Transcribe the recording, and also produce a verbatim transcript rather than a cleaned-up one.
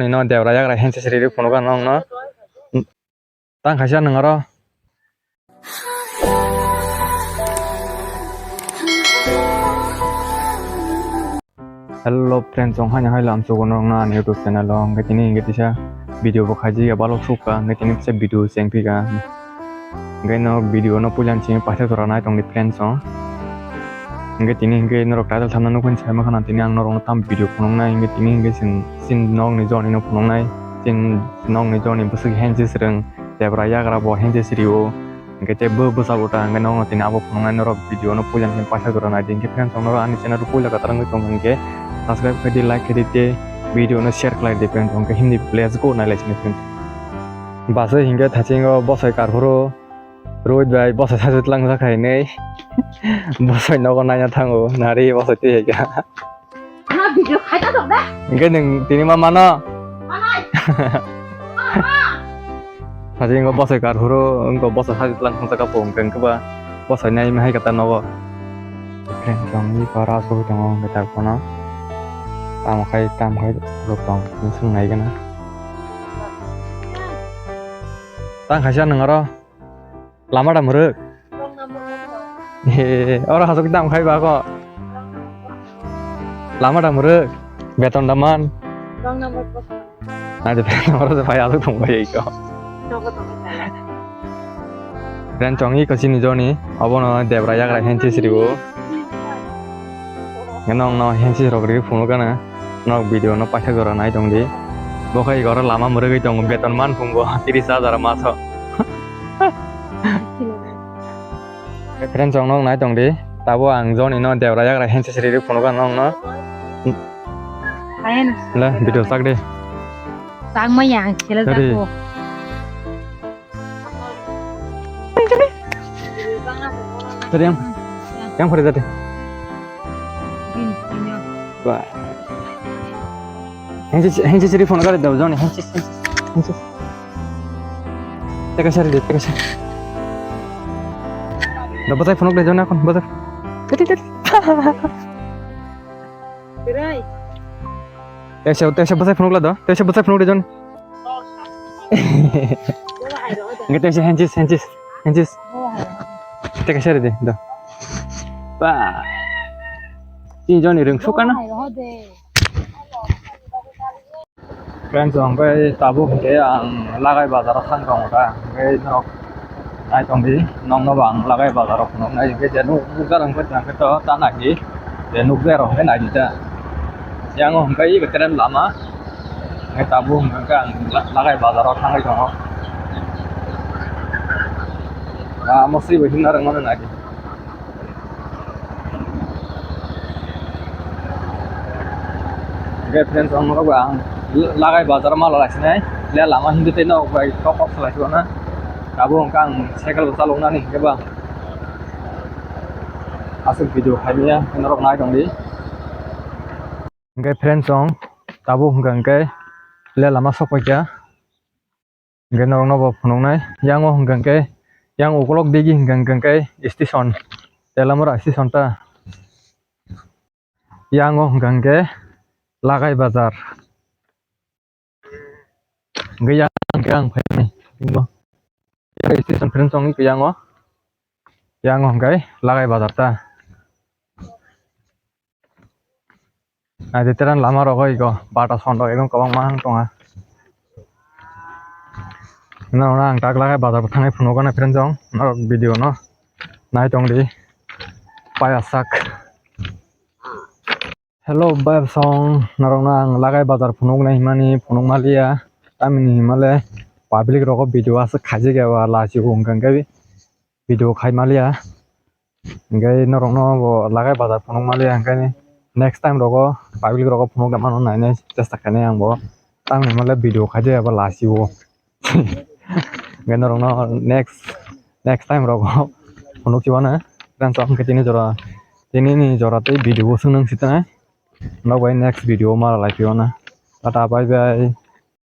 Nino debra yagra handshake riri phunukha nokno. Tang khaisa nwng oro. Hello friends, chwng haino hai lamsugo norokno ani YouTube channel o. Hwnkhe tini hwnkhe tisa video bo khaijak ya balok sukha, hwnkhe tini kisa video chengphika. Hwnkhe norok video no puila ni simi paithak jora nai tongdi friends o. Hwnkhe tini hwnkhe norok title thamna nukmani sai mankha na, tini ang norokno tam video phunuknai, hwnkhe tini hwnkhe chwng chini nokni joni no phunuknai, chini nokni joni bwswk handshake swrwng, debra yagra bo handshake srio. Hwnkhe tei bo bwsa bo ta hwnkhe nokno tini abo phunuknai norok video no puila ni paithak jora naidi. Hwnkhe friends, norok ani channel o puila kwtal wngwi tong hwnkhe subscribe khaidi, like khaidi tei video no share khlaidi friends. Hwnkhe himdi let's go nailaisini friends. Basai hwnkhe thachingo bosai karphuru Rohit bai bosai sajwk tlangjak hai hinwi bosai nogo naina thango, nari bosai twi hai kha. Ana video khaita dok da. Hwnkhe nwng tini ma mano? Manai. Haji wngkha bosai karphuru, wngkha bosai sajwk tlang thangsa kha po, hwnkhe wngkha ba bosai nai hai kata nogo. Friends, chwng ni para asugwi tongo, hwnkhe tak phano tamo khai, tamo khai rok tong, tini swng nai gana. Tang khaisa nwng oro. Lama da mwrwk. Wrong number bwswk. He, oro hasuk dam khai ba kho. Lama da mwrwk. Beton da man. Wrong number bwswk. Nai de beton oro se phai asuk thung bai kho. Nogo tongo kaya. Friend chong iko chini joni. Obono debra yagra handshake sribo. Nokno handshake rok ri phunukgana. Nok video no paithak jora nai tongdi. Bo khai oro lama mwrwgwi tongo, beton man phungo tris hajar maso. Friends, chwng nok nai tongdi. Tabo ang joni no debra yagra handshake riri phunukgana nokno. Ayan. Le, video chak di. Chak ma yang chela. Tadi. Jako. Tadi yang, yang pada tadi. Wah. Handshake, handshake siri phone kare dau, joni handshake, handshake, handshake. Teka sari de, teka sari. Da batai phone kare joni akon, batai. Tadi, tadi. Tesa, tesa bwsai phunukla do. Tesa bwsai phunuk de jon. Nge tesa henchis, henchis, henchis. Teka sari de do. Ba. Tin joni rung sukana. Friends, ang bai tabuk hwnkhe ang Lagai bazaro thang tongo da. Hwnkhe norok nai tongdi, nokno bo ang Lagai bazaro phunuknai, hwnkhe je nuk, nukjak rok hwnkhe to ta naidi, je nukjak rok hwnkhe naidi ta. Yang o hwnkhe iko train lama, hwnkhe tabuk hwnkhe ang La-, Lagai bazaro thangwi tongo. Ah, mosri bo himna rwngmano naidi. Hwnkhe friends, ang norok ang Lagai bazar o mala laisinai, le lama hindi tei norok bai kok kok salai sibana. Tabuk hwnkhe ang cycle bo chaloknani hwnkhe ba aswk video khaimaya norok nai tongdi. Hwnkhe friends, ang tabuk hwnkha hwnkhe le lama sok paikha. Hwnkhe norokno bo phunuknai. Yang o hwnkha hwnkhe, yang ukolok digi hwnkha hwnkhe station, Telamura station ta. Yang o hwnkha hwnkhe Lagai bazar. Hwnkhe yang hwnkhe ang phainai. Yang station friends wngwi yang o. Yang o hwnkhe Lagai bazar ta. Naidi teran lama rogo iko bata sondok ekdom kwbangma wng tonga. Norokno ang tak Lagai bazar bo thangwi phunukgana friends, chwng norok video no nai tongdi paya sak. Hello bai song, norokno ang Lagai bazar phunuknai himani phunuk maliya, tamni himale public rogo video aswk khaijak ya ba lachi o hwnkha hwnkhe video khai maliya. Hwnkhe norokno bo Lagai bazar phunuk maliya, hwnkhe next time rogo public rogo phunuk da mano nainai chesta khainai ang bo. Tamni himale video khaijak ya ba lachi o. Hwnkhe norokno next, next time rogo phunuk chibana. Friends, hwnkhe tini jora, tini ni jora tei video bo swngnang sitana. Nok bai next video mara lai phiyona. Tata, bye bye.